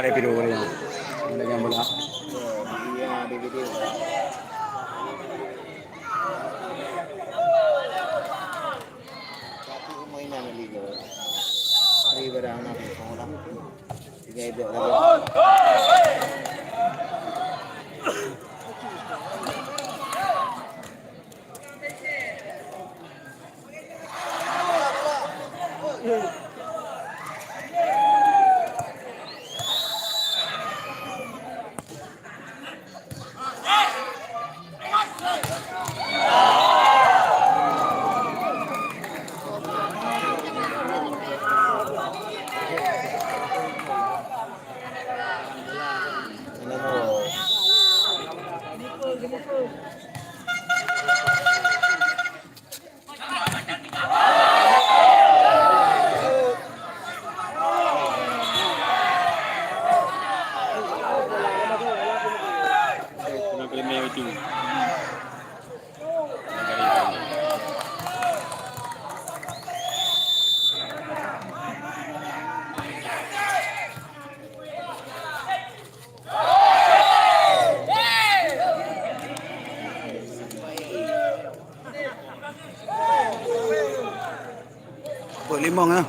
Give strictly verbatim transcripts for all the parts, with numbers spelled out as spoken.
Ada video boleh. Ada yang bola. Satu permainan liga. Di barang nak sekolah. Tiga ibu lagi. Peuet limong lah.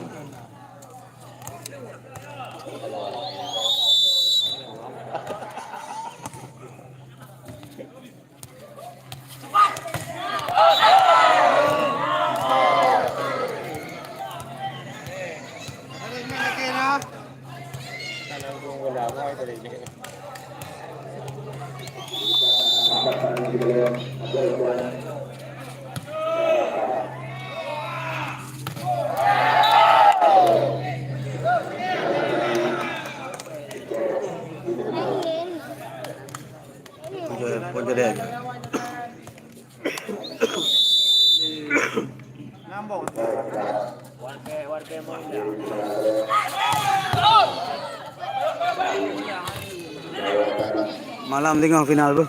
Malam teungoh final, bro.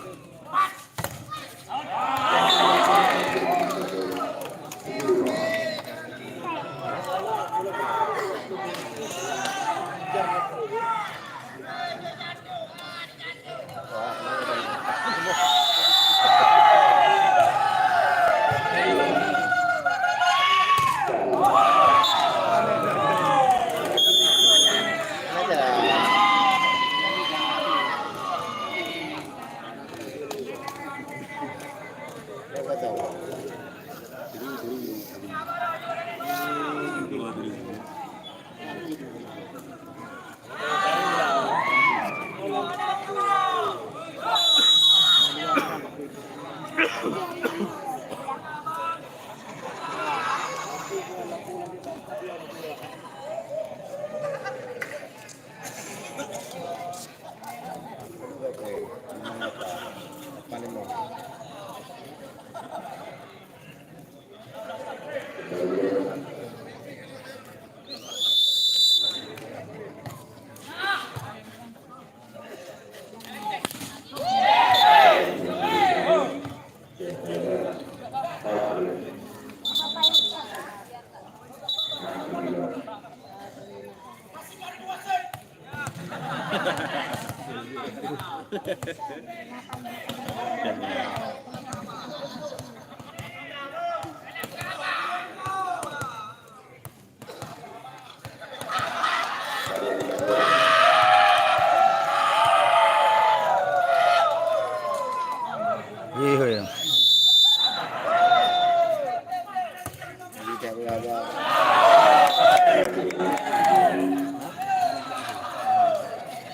Ih, hoi.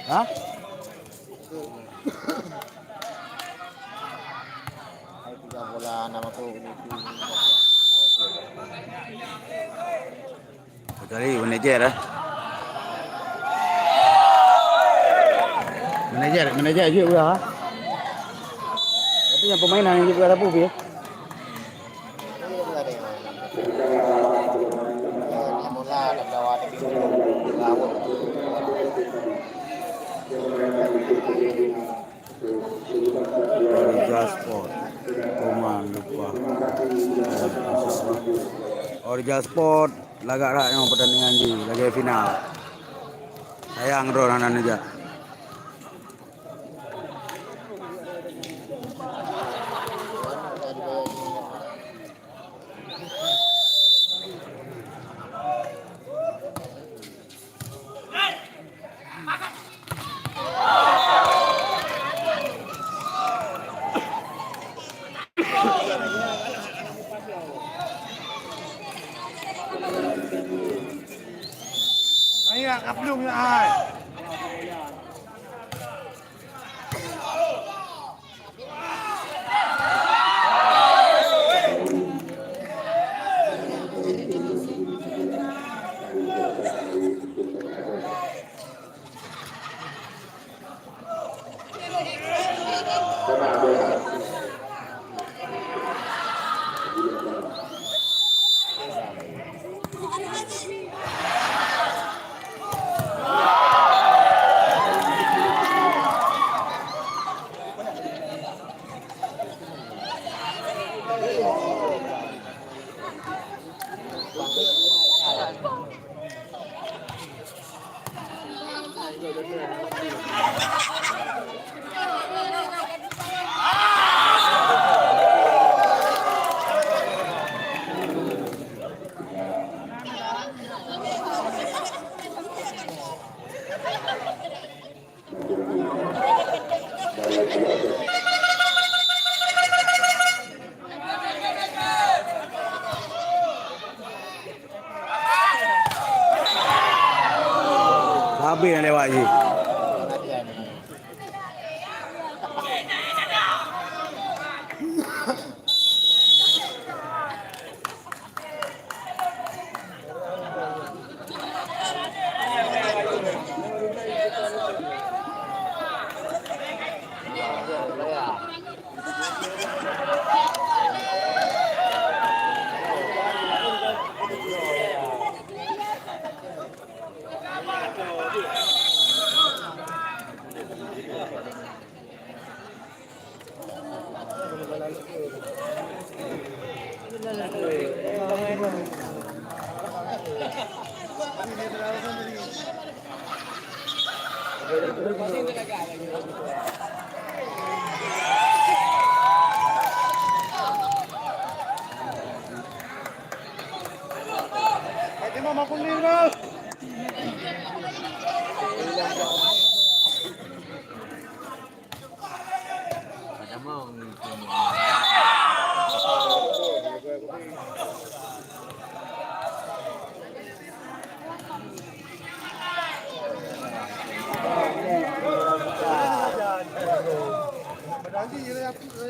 Hah? Hai, tiga bola, nama tu, ini tu. Kecuali manajer, eh. Manajer, manajer jeuet udah, ah. Tapi nyang pemain hana jeuet udah, tapi, ya. Orija Sport. Tuman lupa. Orija Sport lagak raya nyoe pertandingan jih lagèe final. Sayang droe hana neujak. Belum ya, hai. Habis nyang lewat jih.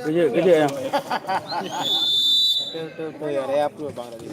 Kejut, kejut ya. Betul, betul, betul, ya, rayap tu, Bang, tadi.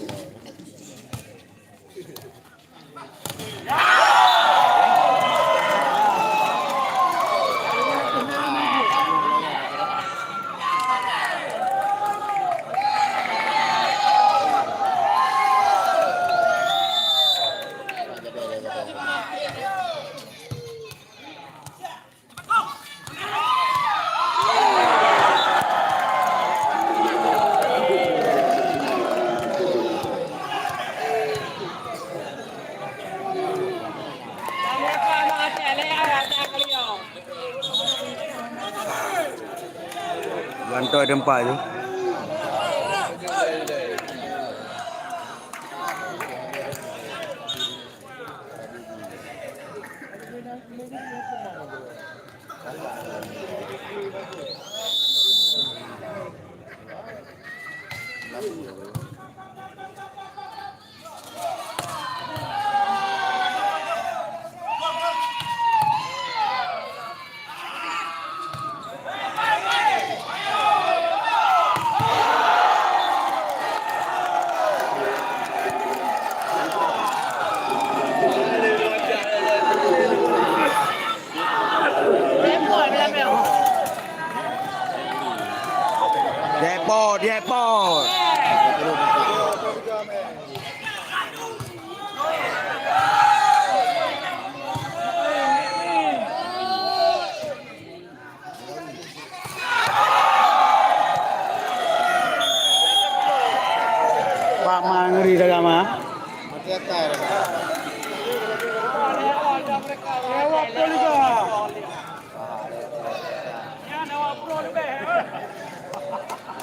Gantoi teumpat tu. Depot, Depot. Pak Ma ngeri dah lama.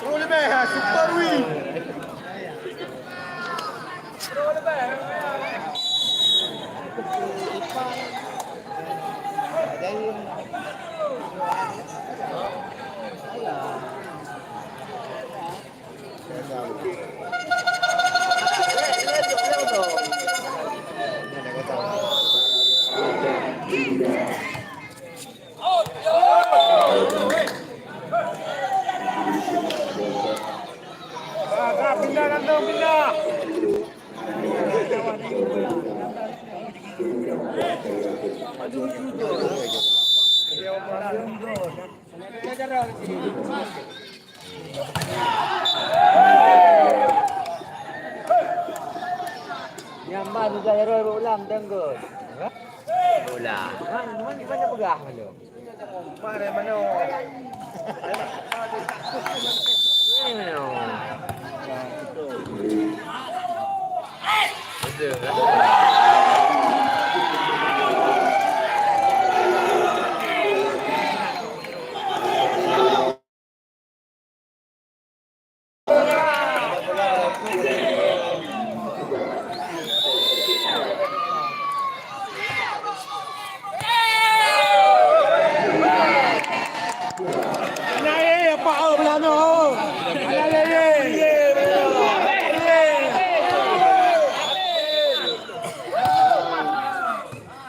Pro leubeh, ha, Super Win. Pindah, langsung pindah. Nyamban udah eroi ulang tenggut. Bola. Mana, mana, mana peugah malu? Mana, mana? Ini mana? Betul, kan?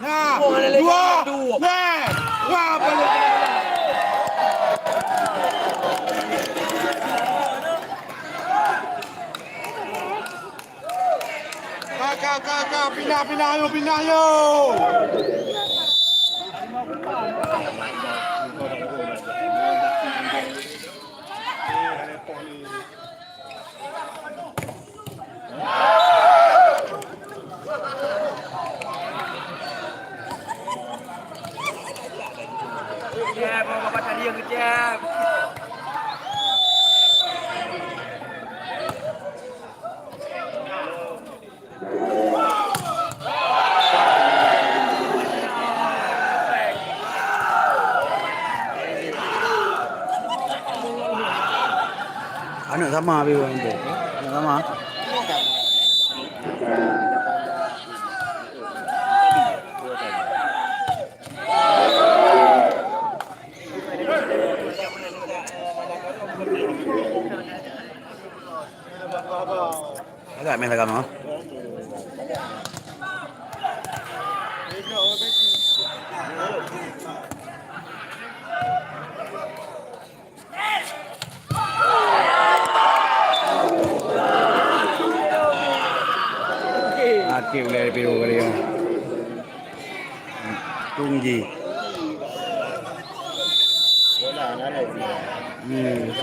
Nah, dua, nah, wah, balik. Ka, ka, ka, ka, pindah, pindah, ayo, pindah, ayo. Aneuk sama habéh ureueng tu. Aneuk sama. Agak main lagam ah. Akhé ulèe piru kali nyoe. Tunggi. Hmm.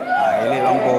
Ah, ini lampu.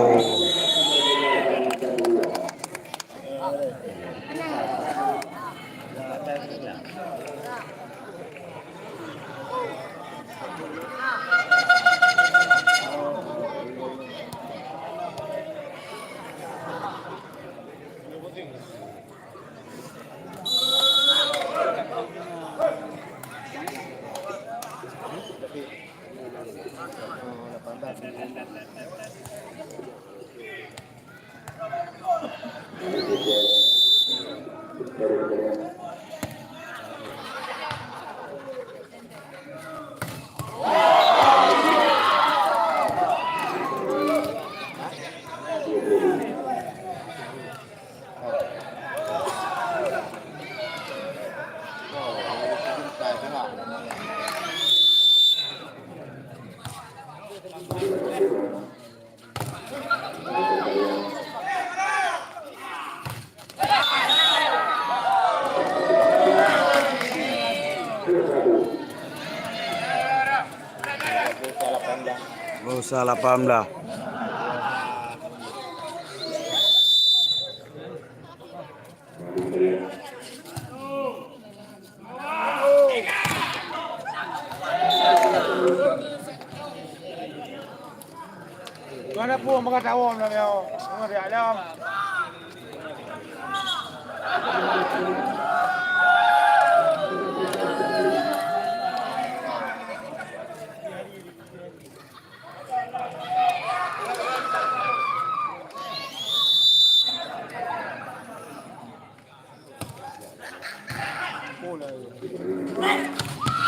Pulsa lapan belas. Buông bak tawa lam nyoe. Ngon riak lom.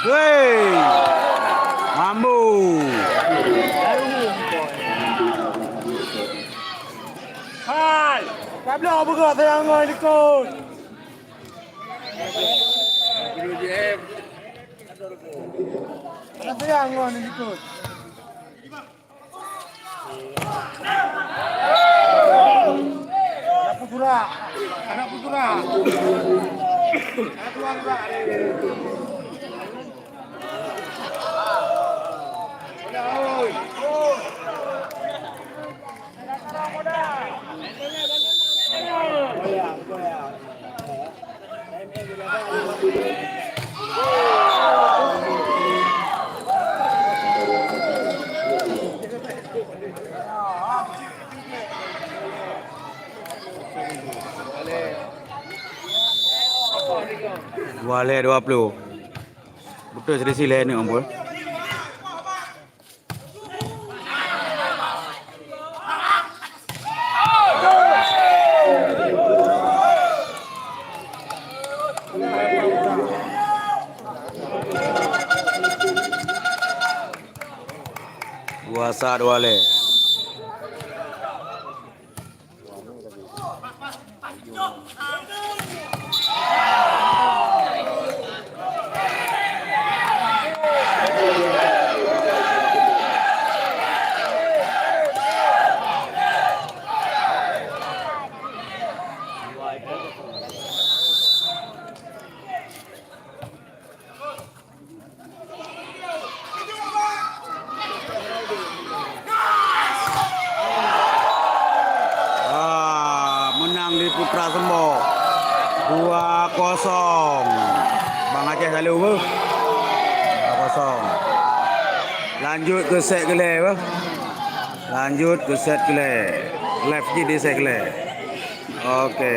Wei! Mambo! Hai! Tabloe beugöt sayang ngon likot. Sayang ngon likot. Anak putra, anak putra. Anak tuan, Pak. Dua lhèe dua ploh. Beutôi selisih lhèe neuk, Ampôn. Dua sa dua lhèe. Ah, meunang di Putra Seumbok. Dua kosong. Bang Aceh selalu beuh. Dua kosong. Lanjut keu set keulhèe beuh. Lanjut keu set keulhèe. Live jih di set keulhèe. Oke.